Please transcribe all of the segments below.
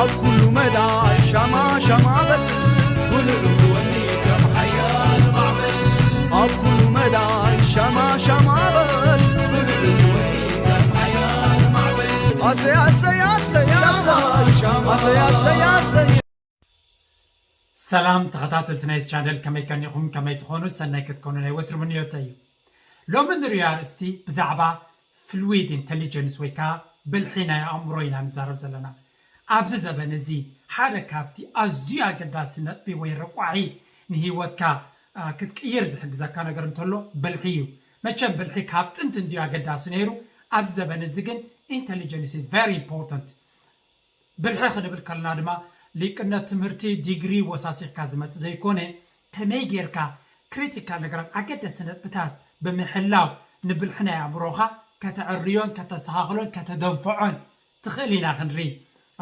ኣብ ኩሉ መዳይ ሻማ ሻማ በል፣ ብልዑ ወኒ ከም ሓያል ማዕበል። ኣብ ኩሉ መዳይ ሻማ ሻማ በል፣ ብልዑ ወኒ ከም ሓያል ማዕበል። ኣሰይ ኣሰይ ኣሰይ ኣሰይ ኣሰይ ኣሰይ ኣሰይ። ሰላም ተኸታተልቲ ናይዚ ቻነል፣ ከመይ ቀኒኹም? ከመይ ትኾኑ? ሰናይ ክትኮኑ ናይ ወትሩ ምንዮተይ እዩ። ሎሚ ንሪኦ ኣርእስቲ ብዛዕባ ፍሉይድ ኢንተሊጀንስ ወይ ከዓ ብልሒ ናይ ኣእምሮ ኢና ንዛረብ ዘለና። ኣብዚ ዘበን እዚ ሓደ ካብቲ ኣዝዩ ኣገዳሲ ነጥቢ ወይ ረቋሒ ንህይወትካ ክትቅይር ዝሕግዘካ ነገር እንተሎ ብልሒ እዩ። መቸም ብልሒ ካብ ጥንቲ እንድዩ ኣገዳሲ ነይሩ። ኣብዚ ዘበን እዚ ግን ኢንተሊጀንስ ኢዝ ቨሪ ኢምፖርታንት። ብልሒ ክንብል ከለና ድማ ሊቅነት ትምህርቲ ዲግሪ ወሳሲኽካ ዝመፅእ ዘይኮነ ከመይ ጌርካ ክሪቲካል ነገራት ኣገደስቲ ነጥብታት ብምሕላው ንብልሒ ናይ ኣእምሮኻ ከተዕርዮን ከተስተኻኽሎን ከተደንፍዖን ትኽእል ኢና ክንርኢ።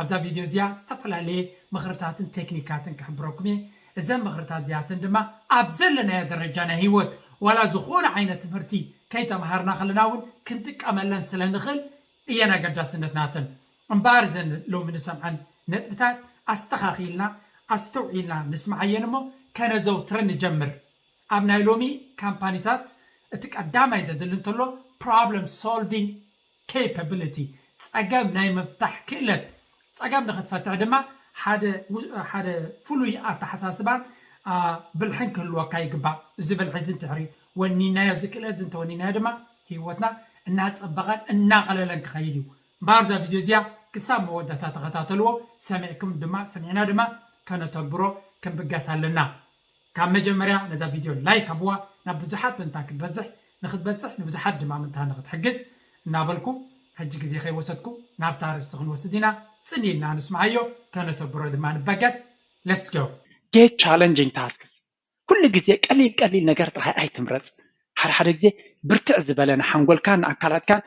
ኣብዛ ቪድዮ እዚኣ ዝተፈላለየ ምኽርታትን ቴክኒካትን ክሕብረኩም እየ። እዘን ምኽርታት እዚኣተን ድማ ኣብ ዘለናዮ ደረጃ ናይ ህይወት ዋላ ዝኾነ ዓይነት ትምህርቲ ከይተምሃርና ከለና እውን ክንጥቀመለን ስለ ንኽእል እየን ኣገዳስነት ናተን። እምበኣር እዘን ሎሚ ንሰምዐን ነጥብታት ኣስተኻኺልና ኣስተውዒልና ንስምዓየን እሞ ከነዘውትረን ንጀምር። ኣብ ናይ ሎሚ ካምፓኒታት እቲ ቀዳማይ ዘድሊ እንተሎ problem solving capability፣ ፀገም ናይ ምፍታሕ ክእለት። ፀገም ንክትፈትሕ ድማ ሓደ ፍሉይ ኣተሓሳስባን ብልሕን ክህልወካ ይግባእ። እዚ ብልሒ እዚ እንድሕሪ ወኒናዮ፣ እዚ ክእለት እዚ እንተወኒናዮ ድማ ህይወትና እናፀበቐን እናቐለለን ክኸይድ እዩ። እምበኣር እዛ ቪድዮ እዚኣ ክሳብ መወዳእታ ተኸታተልዎ። ሰሚዕኩም ድማ ሰሚዕና ድማ ከነተግብሮ ክንብገስ ኣለና። ካብ መጀመርያ ነዛ ቪድዮ ላይክ ሃብዋ፣ ናብ ብዙሓት ምእንታን ክትበዝሕ ንክትበፅሕ ንብዙሓት ድማ ምእንታን ንክትሕግዝ እናበልኩ፣ ሕጂ ግዜ ከይወሰድኩ ናብታ ኣርእስቲ ክንወስድ ኢና። ፅን ኢልና ንስምዓዮ፣ ከነተግብሮ ድማ ንበገስ። Let's go። Get challenging tasks። ኩሉ ግዜ ቀሊል ቀሊል ነገር ጥራይ ኣይትምረፅ። ሓደ ሓደ ግዜ ብርትዕ ዝበለ ንሓንጎልካን ንኣካላትካን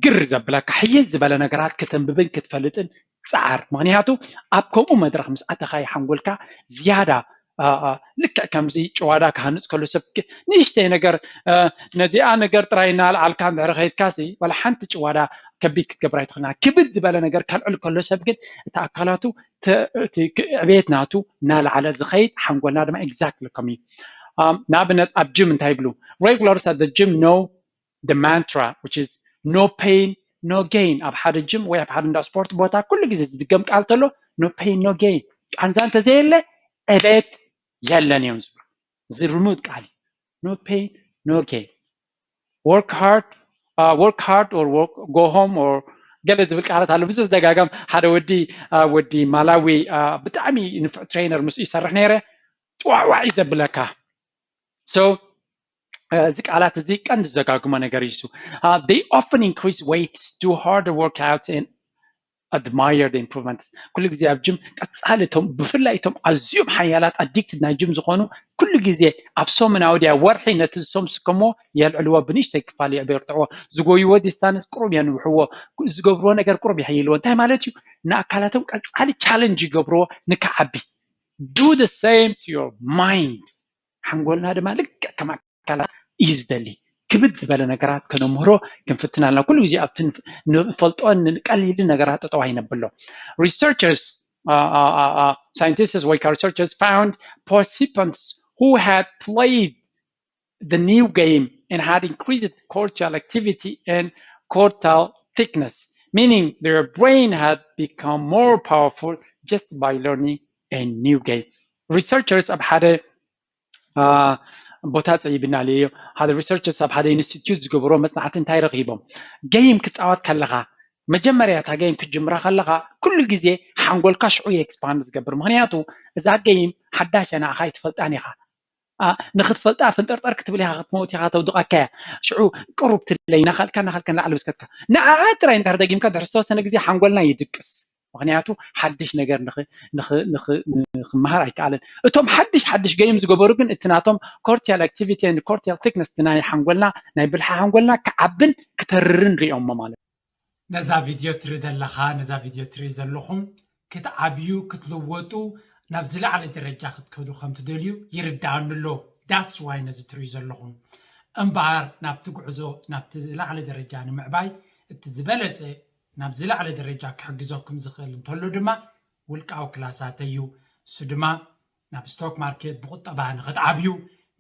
ግር ዘብለካ ሕይል ዝበለ ነገራት ክተንብብን ክትፈልጥን ፀዓር። ምክንያቱ ኣብ ከምኡ መድረክ ምስ ኣተካይ ሓንጎልካ ዝያዳ ልክዕ ከምዚ ጭዋዳ ክሃንፅ ከሎ ሰብ ንእሽተይ ነገር ነዚኣ ነገር ጥራይ እናልዓልካ እንድሕር ከይድካ ሲ ዋላ ሓንቲ ጭዋዳ ከቢድ ክትገብር ኣይትኽእልና። ክብድ ዝበለ ነገር ከልዕል ከሎ ሰብ ግን እቲ ኣካላቱ ዕቤት ናቱ እናልዓለ ዝኸይድ ሓንጎልና ድማ exactly ከምኡ እዩ። ንኣብነት ኣብ ጅም እንታይ ይብሉ? Regulars at the gym know the mantra which is no pain no gain። ኣብ ሓደ ጅም ወይ ኣብ ሓደ እንዳ ስፖርት ቦታ ኩሉ ግዜ ዝድገም ቃል ተሎ no pain no gain፣ ቃንዛ እንተዘየለ ዕቤት የለን እዮም ዝብሉ። እዚ ርሙድ ቃል እዩ። No pain no gain። Work hard, work hard or go home or ገለ ዝብል ቃላት ኣሎ። ብዙ ዝደጋገም ሓደ ወዲ ወዲ ማላዊ ብጣዕሚ ንፉዕ ትሬነር ምስኡ ይሰርሕ ነይረ። ጥዋዕዋዕ እዩ ዘብለካ። So እዚ ቃላት እዚ ቀንዲ ዝደጋግሞ ነገር እዩ። They often increase weights, do harder workouts and admire the improvements። ኩሉ ግዜ ኣብ ጅም ቀፃሊ እቶም ብፍላይ እቶም ኣዝዮም ሓያላት ኣዲክትድ ናይ ጅም ዝኾኑ ኩሉ ግዜ ኣብ ሰሙናዊ ድያ ወርሒ ነቲ ዝሰምስከሞ የልዕልዎ፣ ብንእሽተይ ክፋል የበርትዕዎ፣ ዝጎይዎ ዲስታንስ ቁሩብ የንውሕዎ፣ ዝገብርዎ ነገር ቁሩብ የሕይልዎ። እንታይ ማለት እዩ? ንኣካላቶም ቀፃሊ ቻለንጅ ይገብርዎ ንክዓቢ። Do the same to your mind። ሓንጎልና ድማ ልክዕ ከም ኣካላት እዩ ዝደሊ። ክብድ ዝበለ ነገራት ከነምህሮ ክንፍትን ኣለና። ኩሉ ግዜ ኣብቲ ንፈልጦን ንቀሊልን ነገራት ጠጠው ኣይነብሎ። Researchers, scientists ወይ ከዓ researchers found participants who had played the new game and had increased cortical activity and cortical thickness, meaning their brain had become more powerful just by learning a new game. Researchers ኣብ ሓደ ቦታ ፀይብና ልዮ ሓደ researchers ኣብ ሓደ ኢንስቲትዩት ዝገበሮ መፅናዕቲ እንታይ ረኺቦም? ገይም ክፃወት ከለኻ መጀመርያ እታ ገይም ክትጅምራ ከለኻ ኩሉ ግዜ ሓንጎልካ ሽዑ እዩ ኤክስፓንድ ዝገብር። ምክንያቱ እዛ ገይም ሓዳሽ እያ፣ ንዓኻ ኣይትፈልጣን ኢኻ። ንክትፈልጣ ፍንጠርጠር ክትብል ኢኻ፣ ክትመውት ኢኻ፣ ተውድቐካ እያ። ሽዑ ቅሩብ ትለይ ናኻልካ ናኻልካ ንላዕሊ ብስከትካ ንዓኣ ጥራይ እንድሕር ደጊምካ ድሕሪ ዝተወሰነ ግዜ ሓንጎልና ይድቅስ። ምክንያቱ ሓድሽ ነገር ንክመሃር ኣይከኣልን። እቶም ሓድሽ ሓድሽ ገይም ዝገበሩ ግን እቲ ናቶም cortical activity and cortical thickness ናይ ሓንጎልና ናይ ብልሒ ሓንጎልና ክዓብን ክተርርን ሪኦሞ ማለት እዩ። ነዛ ቪድዮ ትርኢ ዘለኻ ነዛ ቪድዮ ትርኢ ዘለኹም ክትዓብዩ ክትልወጡ ናብ ዝለዓለ ደረጃ ክትከዱ ከም ትደልዩ ይርድኣኒ ኣሎ። That's why ነዚ ትርእዩ ዘለኹም። እምበኣር ናብቲ ጉዕዞ ናብቲ ዝለዓለ ደረጃ ንምዕባይ እቲ ዝበለፀ ናብ ዝለዓለ ደረጃ ክሕግዘኩም ዝኽእል እንተሎ ድማ ውልቃዊ ክላሳት እዩ። እሱ ድማ ናብ ስቶክ ማርኬት ብቁጠባ ንክትዓብዩ፣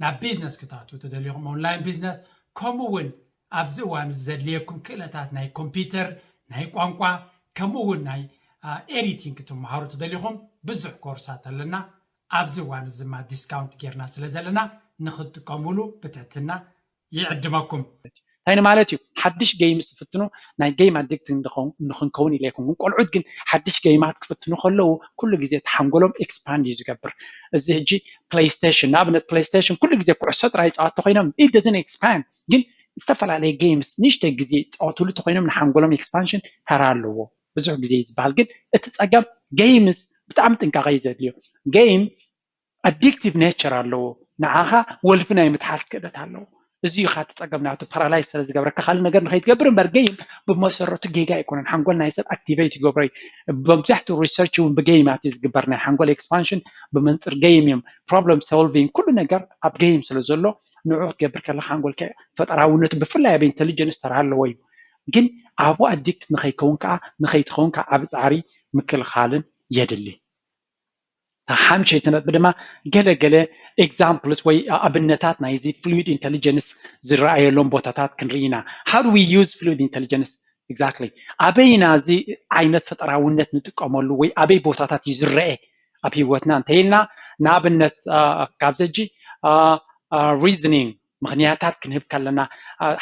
ናብ ቢዝነስ ክትኣትዉ ተደሊኹም ኦንላይን ቢዝነስ፣ ከምኡ እውን ኣብዚ እዋን እዚ ዘድልየኩም ክእለታት ናይ ኮምፒውተር፣ ናይ ቋንቋ፣ ከምኡ እውን ናይ ኤዲቲንግ ክትመሃሩ ተደሊኹም ብዙሕ ኮርሳት ኣለና። ኣብዚ እዋን እዚ ድማ ዲስካውንት ጌርና ስለ ዘለና ንክትጥቀሙሉ ብትሕትና ይዕድመኩም። እንታይ ማለት እዩ? ሓድሽ ጌም ዝፍትኑ ናይ ጌም ኣዲክት ንኽንከውን ኢለ ይኮንኩን። ቆልዑት ግን ሓድሽ ጌማት ክፍትኑ ከለዉ ኩሉ ግዜ እቲ ሓንጎሎም ኤክስፓንድ እዩ ዝገብር። እዚ ሕጂ ፕሌይስቴሽን ንኣብነት ፕሌይስቴሽን ኩሉ ግዜ ኩዕሶ ጥራይ ይፃወቱ ኮይኖም it doesn't expand፣ ግን ዝተፈላለየ ጌምስ ንእሽተይ ግዜ ይፃወቱሉ ተኮይኖም ንሓንጎሎም ኤክስፓንሽን ተራ ኣለዎ። ብዙሕ ግዜ እዩ ዝበሃል፣ ግን እቲ ፀገም ጌምስ ብጣዕሚ ጥንቃቐ እዩ ዘድልዮ። ጌም ኣዲክቲቭ ኔቸር ኣለዎ። ንዓኻ ወልፊ ናይ ምትሓዝ ክእለት ኣለዎ። እዚ እዩ ካቲ ፀገም ናቱ ፓራላይዝ ስለ ዝገብረካ ካልእ ነገር ንኸይትገብር እምበር ጌም ብመሰረቱ ጌጋ ኣይኮነን። ሓንጎል ናይ ሰብ ኣክቲቬት ይገብሮ እዩ። መብዛሕትኡ ሪሰርች እውን ብጌማት እዩ ዝግበር። ናይ ሓንጎል ኤክስፓንሽን ብመንፅር ጌም እዮም። ፕሮብለም ሶልቪንግ ኩሉ ነገር ኣብ ጌም ስለ ዘሎ ንዑ ክትገብር ከለካ ሓንጎልካ ፈጠራውነቱ ብፍላይ ኣብ ኢንቴሊጀንስ ተራ ኣለዎ እዩ። ግን ኣብኡ ኣዲክት ንኸይከውን ከዓ ንኸይትኸውን ከዓ ዓብ ፃዕሪ ምክልኻልን የድሊ። ሓምሸይቲ ነጥቢ ድማ ገለ ገለ ኤግዛምፕልስ ወይ ኣብነታት ናይዚ ፍሉይድ ኢንቴሊጀንስ ዝረኣየሎም ቦታታት ክንርኢ ኢና። How do we use fluid intelligence? Exactly። ኣበይ ኢና እዚ ዓይነት ፈጠራውነት ንጥቀመሉ ወይ ኣበይ ቦታታት እዩ ዝረአ ኣብ ህይወትና እንተኢልና ንኣብነት ካብዚ ሕጂ ሪዝኒንግ ምክንያታት ክንህብ ከለና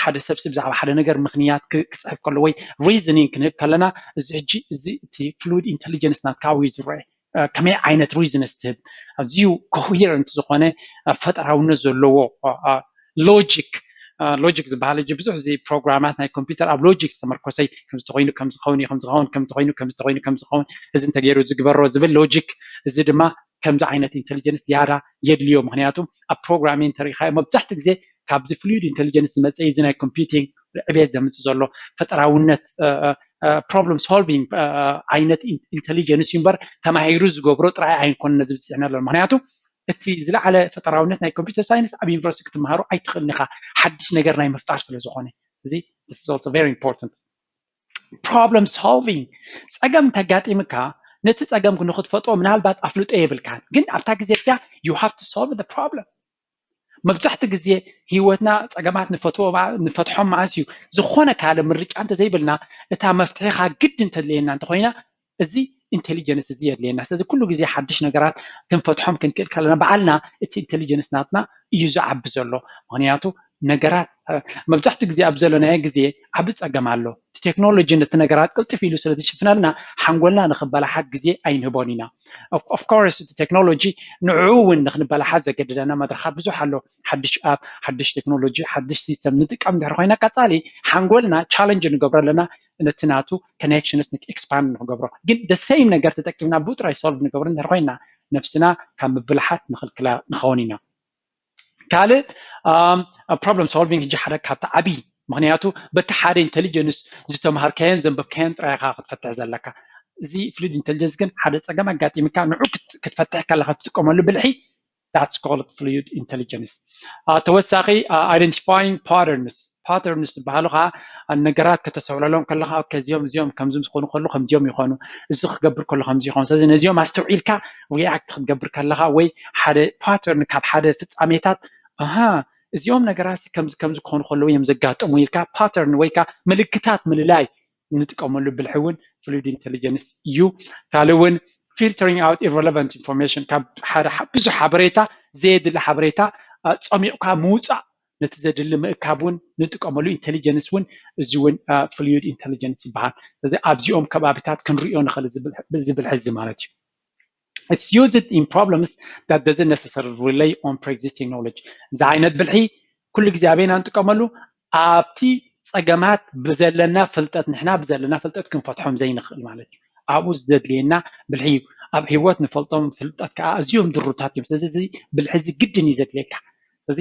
ሓደ ሰብ ብዛዕባ ሓደ ነገር ምክንያት ክፅሕፍ ከሎ ወይ ሪዝኒንግ ክንህብ ከለና እዚ ሕጂ እዚ እቲ ፍሉይድ ኢንቴሊጀንስ ናትካ እዩ ዝረአ። ከመይ ዓይነት ሪዝንስ ትህብ ኣዝዩ ኮሄረንት ዝኾነ ፈጠራውነት ዘለዎ ሎጂክ ሎጂክ ዝበሃል ሕጂ ብዙሕ እዚ ፕሮግራማት ናይ ኮምፒውተር ኣብ ሎጂክ ዝተመርኮሰይ ከምዝተኮይኑ ከምዝኸውን ከምዝኸውን ከምዝተኮይኑ ከምዝተኮይኑ ከምዝኸውን እዚ እንተገይሩ ዝግበሮ ዝብል ሎጂክ እዚ ድማ ከምዚ ዓይነት ኢንቴሊጀንስ ዝያዳ የድልዮ። ምክንያቱ ኣብ ፕሮግራሚንግ እንተሪኢኻዮ መብዛሕትኡ ግዜ ካብዚ ፍሉይድ ኢንቴሊጀንስ ዝመፀ እዚ ናይ ኮምፒውቲንግ ዕቤት ዘምፅእ ዘሎ ፈጠራውነት ፕሮብለም ሶልቪንግ ዓይነት ኢንቴሊጀንስ እዩ እምበር ተማሂሩ ዝገብሮ ጥራይ ኣይኮነ ነዚ ብፅሕና ኣሎ። ምክንያቱ እቲ ዝለዓለ ፈጠራውነት ናይ ኮምፒውተር ሳይንስ ኣብ ዩኒቨርሲቲ ክትመሃሮ ኣይትኽእልን ኢኻ ሓድሽ ነገር ናይ ምፍጣር ስለ ዝኾነ እዚ very important። ፕሮብለም ሶልቪንግ ፀገም እንተጋጢምካ ነቲ ፀገም ንክትፈጥሮ ምናልባት ኣፍልጦ የብልካን፣ ግን ኣብታ ግዜ እዚኣ you have to solve the problem። መብዛሕትኡ ግዜ ህይወትና ፀገማት ንፈትሖም መዓስ እዩ? ዝኾነ ካልእ ምርጫ እንተዘይብልና እታ መፍትሒ ከዓ ግድ እንተድልየና እንተኮይና እዚ ኢንቴሊጀንስ እዚ የድልየና። ስለዚ ኩሉ ግዜ ሓድሽ ነገራት ክንፈትሖም ክንክእል ከለና ባዕልና እቲ ኢንቴሊጀንስ ናትና እዩ ዝዓቢ ዘሎ። ምክንያቱ ነገራት መብዛሕትኡ ግዜ ኣብ ዘለናዮ ግዜ ዓቢ ፀገም ኣሎ። እቲ ቴክኖሎጂ ነቲ ነገራት ቅልጥፍ ኢሉ ስለ ዝሽፍነልና ሓንጎልና ንክበላሓት ግዜ ኣይንህቦን ኢና። ኦፍኮርስ እቲ ቴክኖሎጂ ንዕኡ እውን ንክንበላሓት ዘገድደና መድረኻት ብዙሕ ኣሎ። ሓድሽ ኣፕ፣ ሓድሽ ቴክኖሎጂ፣ ሓድሽ ሲስተም ንጥቀም እንድሕር ኮይና ቀፃሊ ሓንጎልና ቻለንጅ ንገብሮ ኣለና ነቲ ናቱ ኮኔክሽንስ ኤክስፓንድ ንክገብሮ። ግን ደ ሴም ነገር ተጠቂምና ብኡ ጥራይ ሶልቭ ንገብሮ እንድሕር ኮይና ነብስና ካብ ምብላሓት ንክልክላ ንኸውን ኢና። ካልእ ፕሮብለም ሶልቪንግ ሕጂ ሓደ ካብቲ ዓብዪ ምክንያቱ በቲ ሓደ ኢንቴሊጀንስ ዝተምሃርካዮን ዘንበብካዮን ጥራይ ኢኻ ክትፈትሕ ዘለካ። እዚ ፍሉይድ ኢንቴሊጀንስ ግን ሓደ ፀገም ኣጋጢምካ ንዑ ክትፈትሕ ከለካ ትጥቀመሉ ብልሒ that's called fluid intelligence። ተወሳኺ ኣይደንቲፋይንግ ፓተርንስ ፓተርንስ ዝበሃሉ ከዓ ነገራት ከተስተውዕለሎም ከለካ ከዚኦም እዚኦም ከምዚ ምስ ኮኑ ከሉ ከምዚኦም ይኾኑ፣ እዚ ክገብር ከሎ ከምዚ ይኾኑ። ስለዚ ነዚኦም ኣስተውዒልካ ሪኣክት ክትገብር ከለካ ወይ ሓደ ፓተርን ካብ ሓደ ፍፃሜታት ኣሃ እዚኦም ነገራት ከምዚ ከምዚ ክኾኑ ከለዉ እዮም ዘጋጥሙ ኢልካ ፓተርን ወይ ከዓ ምልክታት ምልላይ ንጥቀመሉ ብልሒ እውን ፍሉይድ ኢንቴሊጀንስ እዩ። ካልእ እውን filtering out irrelevant information ካብ ሓደ ብዙሕ ሓበሬታ ዘየድሊ ሓበሬታ ፀሚቕካ ምውፃእ ነቲ ዘድሊ ምእካብ እውን ንጥቀመሉ ኢንቴሊጀንስ እውን እዚ እውን ፍሉይድ ኢንቴሊጀንስ ይበሃል። ስለዚ ኣብዚኦም ከባቢታት ክንሪኦ ንኽእል እዚ ብልሒ እዚ ማለት እዩ። It's used in problems that doesn't necessarily rely on pre-existing knowledge። እዚ ዓይነት ብልሒ ኩሉ ግዜ ኣበይና ንጥቀመሉ ኣብቲ ፀገማት ብዘለና ፍልጠት ንሕና ብዘለና ፍልጠት ክንፈትሖም ዘይንኽእል ማለት እዩ። ኣብኡ ዘድልየና ብልሒ እዩ። ኣብ ህይወት ንፈልጦም ፍልጠት ከዓ ኣዝዮም ድሩታት እዮም። ስለዚ እዚ ብልሒ እዚ ግድን እዩ ዘድልየካ። ስለዚ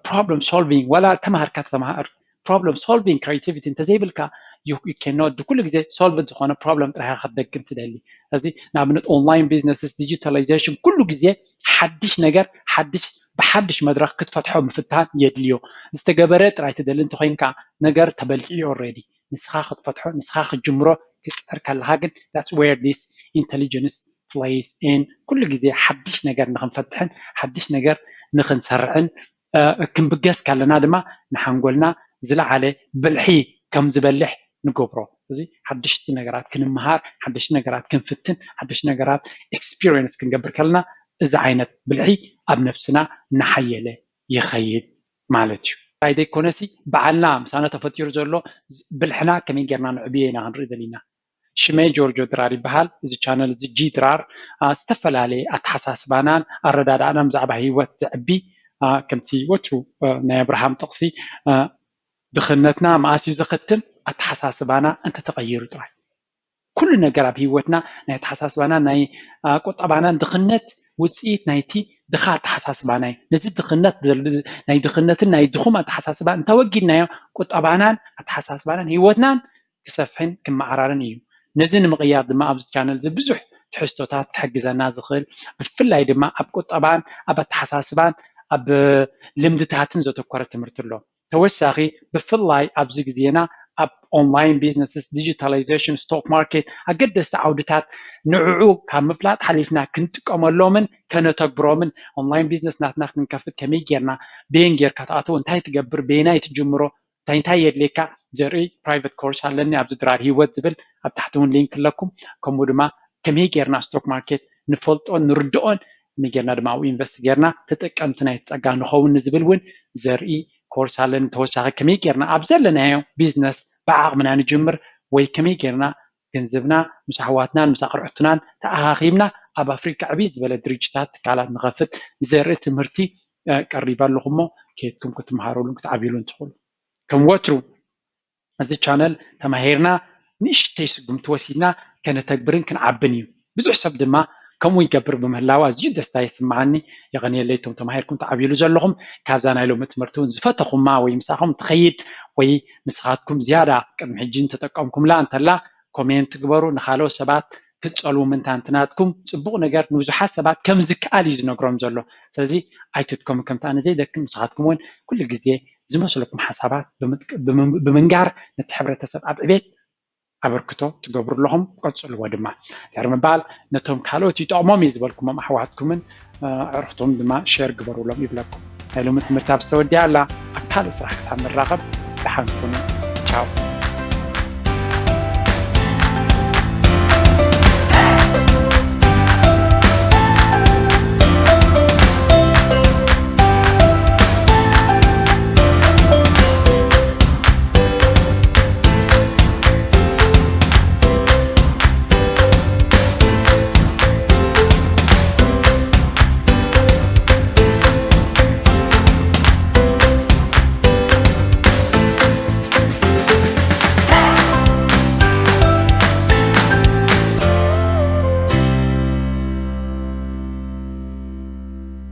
ፕሮብለም ሶልቪንግ ዋላ ተማሃርካ ተማሃር ፕሮብለም ሶልቪንግ ክሬቲቪቲ እንተዘይብልካ you cannot do ኩሉ ግዜ ሶልቭ ዝኾነ ፕሮብለም ጥራይ ክትደግም ትደሊ። ስለዚ ንኣብነት ኦንላይን ቢዝነስስ ዲጂታላይዜሽን ኩሉ ግዜ ሓድሽ ነገር ሓድሽ ብሓድሽ መድረክ ክትፈትሖ ምፍታን የድልዮ። ዝተገበረ ጥራይ ትደሊ እንተኮይንካ ነገር ተበሊዑ እዩ ኦልሬዲ። ንስኻ ክትፈትሖ ንስኻ ክትጅምሮ ክትፅዕር ከለካ ግን that's where this intelligence plays in። ኩሉ ግዜ ሓድሽ ነገር ንክንፈትሕን ሓድሽ ነገር ንክንሰርዕን ክንብገስ ከለና ድማ ንሓንጎልና ዝለዓለ ብልሒ ከም ዝበልሕ ንገብሮ። እዚ ሓደሽቲ ነገራት ክንምሃር፣ ሓደሽቲ ነገራት ክንፍትን፣ ሓደሽቲ ነገራት experience ክንገብር ከለና እዚ ዓይነት ብልሒ ኣብ ነብስና እናሓየለ ይኸይድ ማለት እዩ። እንታይ ዘይኮነሲ በዓልና ምሳና ተፈጢሩ ዘሎ ብልሕና ከመይ ጌርና ንዕብዮ ኢና ክንርኢ ደሊና። ሽመይ ጆርጆ ድራር ይበሃል። እዚ ቻነል እዚ ጂ ድራር ዝተፈላለየ ኣተሓሳስባናን ኣረዳድኣናን ብዛዕባ ህይወት ዘዕቢ ከምቲ ወትሩ ናይ ኣብርሃም ጥቕሲ ድኽነትና መኣስ እዩ ዘኸትም ኣተሓሳስባና እንተተቐይሩ ጥራይ። ኩሉ ነገር ኣብ ህይወትና ናይ ኣተሓሳስባና ናይ ቁጠባናን ድኽነት ውፅኢት ናይቲ ድኻ ኣተሓሳስባና እዩ። ነዚ ድኽነት ናይ ድኽነትን ናይ ድኹም ኣተሓሳስባ እንተወጊድናዮ ቁጠባናን ኣተሓሳስባናን ህይወትናን ክሰፍሕን ክመዓራርን እዩ። ነዚ ንምቕያር ድማ ኣብዚ ቻነል እዚ ብዙሕ ትሕዝቶታት ክሕግዘና ዝኽእል ብፍላይ ድማ ኣብ ቁጠባን ኣብ ኣተሓሳስባን ኣብ ልምድታትን ዘተኮረ ትምህርቲ ኣሎ። ተወሳኺ ብፍላይ ኣብዚ ግዜና ኣብ online businesses digitalization stock market ኣገደስቲ ዓውድታት ንዕዑ ካብ ምፍላጥ ሓሊፍና ክንጥቀመሎምን ከነተግብሮምን online business ናትና ክንከፍት ከመይ ጌርና በየን ጌርካ ትኣትዎ እንታይ ትገብር በየናይ ትጅምሮ እንታይ እንታይ የድልየካ ዘርኢ private course ኣለኒ ኣብዚ ድራር ህይወት ዝብል ኣብ ታሕቲ እውን link ኣለኩም ከምኡ ድማ ከመይ ጌርና stock market ንፈልጦን ንርድኦን ከመይ ጌርና ድማ ኣብኡ invest ጌርና ተጠቀምቲ ናይ ጸጋ ንኸውን ንዝብል እውን ዘርኢ course ኣለኒ ተወሳኺ ከመይ ጌርና ኣብ ዘለናዮ business ብዓቕምና ንጅምር ወይ ከመይ ጌርና ገንዘብና ምስ ኣሕዋትናን ምስ ኣቕርሕቱናን ተኣኻኺብና ኣብ ኣፍሪካ ዕብይ ዝበለ ድርጅታት ትካላት ንኸፍት ዘርኢ ትምህርቲ ቀሪበ ኣለኹ እሞ ከየድኩም ክትምሃረሉን ክትዓብሉን ትኽእሉ ከም ወትሩ እዚ ቻነል ተማሂርና ንእሽተይ ስጉምቲ ወሲድና ከነተግብርን ክንዓብን እዩ ብዙሕ ሰብ ድማ ከምኡ ይገብር ብምህላው ኣዝዩ ደስታ ይስምዓኒ የቐንየለይ እቶም ተማሂርኩም ትዓብሉ ዘለኹም ካብዛ ናይ ሎሚ ትምህርቲ እውን ዝፈተኹማ ወይ ምሳኹም ትኸይድ ወይ ንስኻትኩም ዝያዳ ቅድሚ ሕጂ እንተጠቀምኩምላ እንተላ comment ትግበሩ ንኻልኦት ሰባት ክትፀልዉ ምንታ እንትናትኩም ፅቡቕ ነገር ንብዙሓት ሰባት ከም ዝከኣል እዩ ዝነግሮም ዘሎ ስለዚ ኣይትድከሙ ከምቲ ኣነ ዘይደክም ንስኻትኩም እውን ኩሉ ግዜ ዝመስለኩም ሓሳባት ብምንጋር ነቲ ሕብረተሰብ ኣብ ዕቤት ኣበርክቶ ትገብሩ ኣለኹም ቀፅልዎ ድማ ድሕሪ ምባል ነቶም ካልኦት ይጠቕሞም እዩ ዝበልኩሞም ኣሕዋትኩምን ዕርክቶም ድማ share ግበሩሎም ይብለኩም ናይ ሎሚ ትምህርቲ ኣብ ዝተወዲኣ ኣላ ኣብ ካልእ ስራሕ ክሳብ ንራኸብ ደሓን ኩኑ ቻው